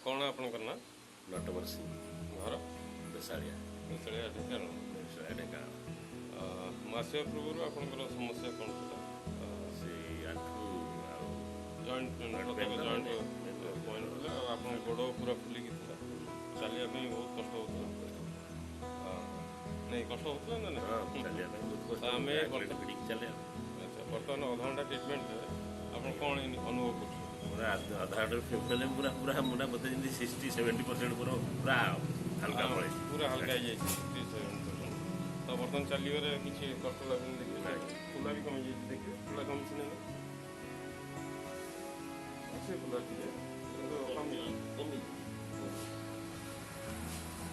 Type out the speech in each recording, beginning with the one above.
କ'ଣ ଆପଣଙ୍କର ନାଁ? ନଟବର ସିଂ। ଘର? ବେଶାଳିଆ। ବେଶାଳିଆ, ଢେଙ୍କାନାଳ। ବେଶାଳିଆ, ଢେଙ୍କାନାଳ। ମୁଁ ଆସିବା ପୂର୍ବରୁ ଆପଣଙ୍କର ସମସ୍ୟା କ'ଣ ଥିଲା? ସେଇ ଆଣ୍ଠୁ ଆଉ ଜଏଣ୍ଟ, ପ୍ରତ୍ୟେକ ଜଏଣ୍ଟ ପଏଣ୍ଟ ଥିଲା ଆଉ ଆପଣଙ୍କ ଗୋଡ଼ ପୁରା ଫୁଲିକି ଥିଲା, ଚାଲିବା ପାଇଁ ବହୁତ କଷ୍ଟ ହେଉଥିଲା। ନାଇଁ, କଷ୍ଟ ହେଉଥିଲା ନା ନାଇଁ? ହଁ, ଚାଲିବା ପାଇଁ ବହୁତ କଷ୍ଟ। ତ ଆମେ ଭିଡ଼ିକି ଚାଲେ ଆଉ। ଆଚ୍ଛା, ବର୍ତ୍ତମାନ ଅଧଘଣ୍ଟା ଟ୍ରିଟମେଣ୍ଟରେ ଆପଣ କ'ଣ ଅନୁଭବ କରୁଛନ୍ତି? ପୁରା ଅଧା ଘଣ୍ଟାରୁ ଫେରିଲେ ପୁରା ପୁରା ପୁରା ମୋତେ ଯେମିତି 60-70% ପୁରା ପୁରା ହାଲକା ପଳେଇଛି। ପୁରା ହାଲକା ହେଇଯାଇଛି, 67%। ତ ବର୍ତ୍ତମାନ ଚାଲିବାରେ କିଛି କଷ୍ଟ ଲାଗୁନି, ଦେଖିବେ ଫୁଲା ବି କମିଯାଇଛି। ଦେଖିବେ ଫୁଲା କମିଛି ନା ନାଇଁ? ଅଛି ଫୁଲା ଟିକେ, କିନ୍ତୁ କମିଛି। କମିଛି,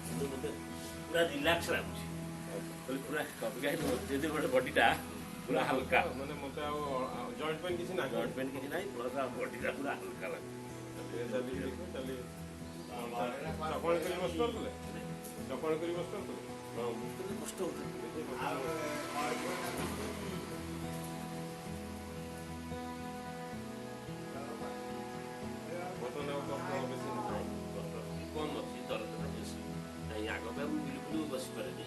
କିନ୍ତୁ ମୋତେ ପୁରା ରିଲାକ୍ସ ଲାଗୁଛି। କହିଲି ପୁରା କାହିଁକି ଯଦି ଗୋଟେ ବଡିଟା ପୁରା ହାଲକା। ମାନେ ମୋତେ ଆଉ ଜଏଣ୍ଟ ପେନ୍ କିଛି ନାହିଁ। ଜଏଣ୍ଟ ପେନ୍ କିଛି ନାହିଁ, ପ୍ଲସ୍ ଆଉ ବଡିଟା ପୁରା ହାଲକା ଲାଗୁଛି। ଟିକେ ଚାଲିକି ଦେଖିବେ। ଚାଲି ଚକଣ କରି ବସିପାରୁଥିଲେ? ଚକଣ କରି ବସିପାରୁଥିଲେ? ହଁ, ମୋତେ କଷ୍ଟ ହେଉଥିଲା। ବର୍ତ୍ତମାନ ଆଉ କଷ୍ଟ ବେଶୀ ନାହିଁ? କଷ୍ଟ କମ୍ ଅଛି, ଦରଜଟା ବେଶୀ ନାହିଁ। ଆଗ ପାଇଁ ମୁଁ ବିଲକୁଲ ବସିପାରେନି।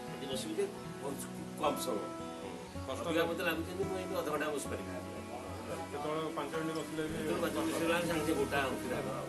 ଯଦି ବସିବି ଯେ ବହୁତ କମ୍ ସମୟ। କଷ୍ଟ ଅବିକା ମୋତେ ଲାଗୁଛି ଯେ ମୁଁ ଏମିତି ଅଧଘଣ୍ଟା ବସିପାରିବି। କେତେବେଳେ 5 ମିନିଟ୍ ବସିଲେ ବି? ଯେତେବେଳେ 5 ମିନିଟ୍ ବସିଲା, ସାଙ୍ଗେ ସାଙ୍ଗେ ଗୋଟା ଉଠିଲା ଆଉ।